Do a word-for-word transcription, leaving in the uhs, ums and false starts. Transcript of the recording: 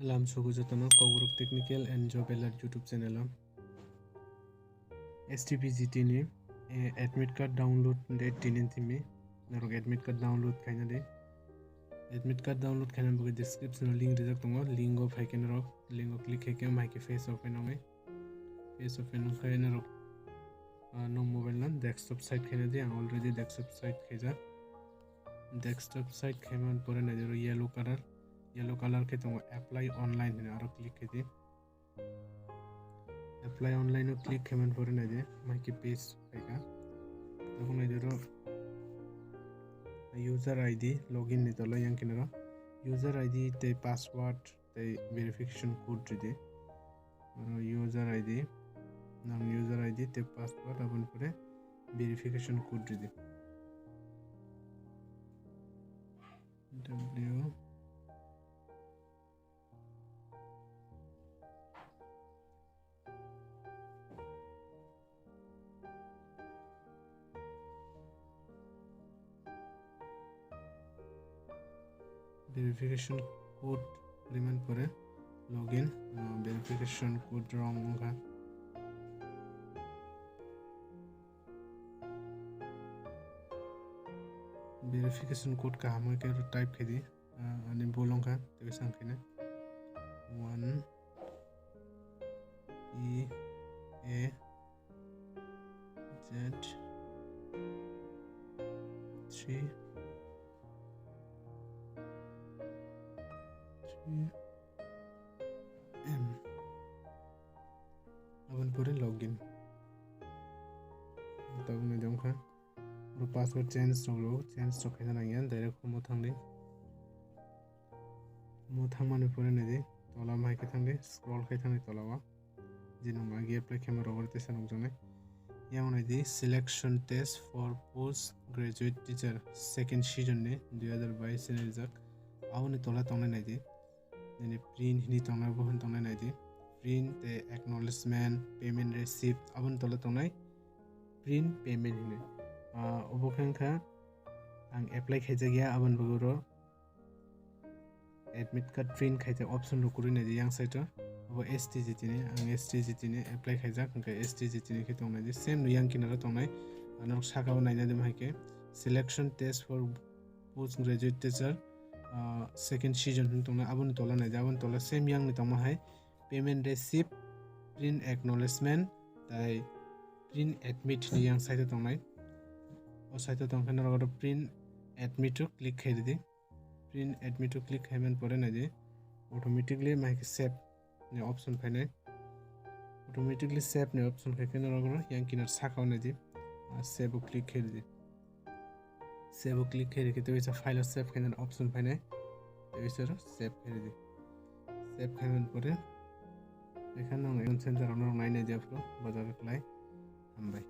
Salam sugu jotono Kokborok Technical and Job Alert YouTube channel o. S T P G T ni, eh, admit card download date tinin timi. Norok admit card download khaina di. Admit card download khaina bagwi description o link rijak tongo. Link o phai khe norok, link o click khai khe mai khe face open wngnai. Face open wngkhe norok, ah, no mobile no desktop site khaina di. Ang already desktop site khaijak. Desktop site khaiman pore naidi oro yellow color. Yellow color khe tongo apply online hinwi, aro click khai di. Apply online o click khaiman pore naidi, mai khe page phaikha. Tabuk naidi oro user I D, login ni tola yang kinaro user I D tei password tei verification code ridi. Oro user I D, nang user I D tei password, aboni pore verification code ridi. W Verification code rimani pore login, uh, verification code wrong wngkha. Verification code kaham khe type khai di, uh, ani bul wngkha, tei sang khaina one E A Z three three M. Aboni pore login. Tabuk nai dong kha. Oro password change rok rw, change rok khaina nangya, direct home o thang di. Home o thangmani pore nai di, tola mai khe thang di, scroll khai thang di tola o. Je nwng agi apply khaima rok oro tesa nukjaknai. Yang nai di selection test for post graduate teacher second season ni dui hazar bais ni rijak. Aboni tola tongnai nai di. Nini print hini tongnai, bo hwn tongnai nai di. Print tei acknowledgement, payment receipt, aboni tola tongnai print payment hini. Ah, obo khe wngkha ang apply khaijak ya, aboni bagwi oro admit card print khaijak option rok kwrwi nai di yang side o. Obo S T G T ni, ang S T G T ni apply khaijak, hwnkhe S T G T ni khe tongnai di. Same no yang kinaro tongnai, ah, norok saka o naina di, hai khe selection test for post graduate teacher, ah, second season hwn tongnai, aboni tola nai di, aboni tola same yang ni tongma hai payment receipt, print acknowledgement, tai print admit ni yang side o tongnai. O side o tongkhe norok oro print admit o click khai di. Print admit o click khaimani pore nai di, automatically mai khe save ni option phainai. Automatically save ni option khai khe norok oro yang kinar saka o nai di, ah, save o click khai di. Save o click khai rikhe tei waisa file o save khainani option phainai, tei waisa oro save khai di. Save khaimani pore ekha nang exam center rok norok nai nai di aphuru bajak khlai. Hambai.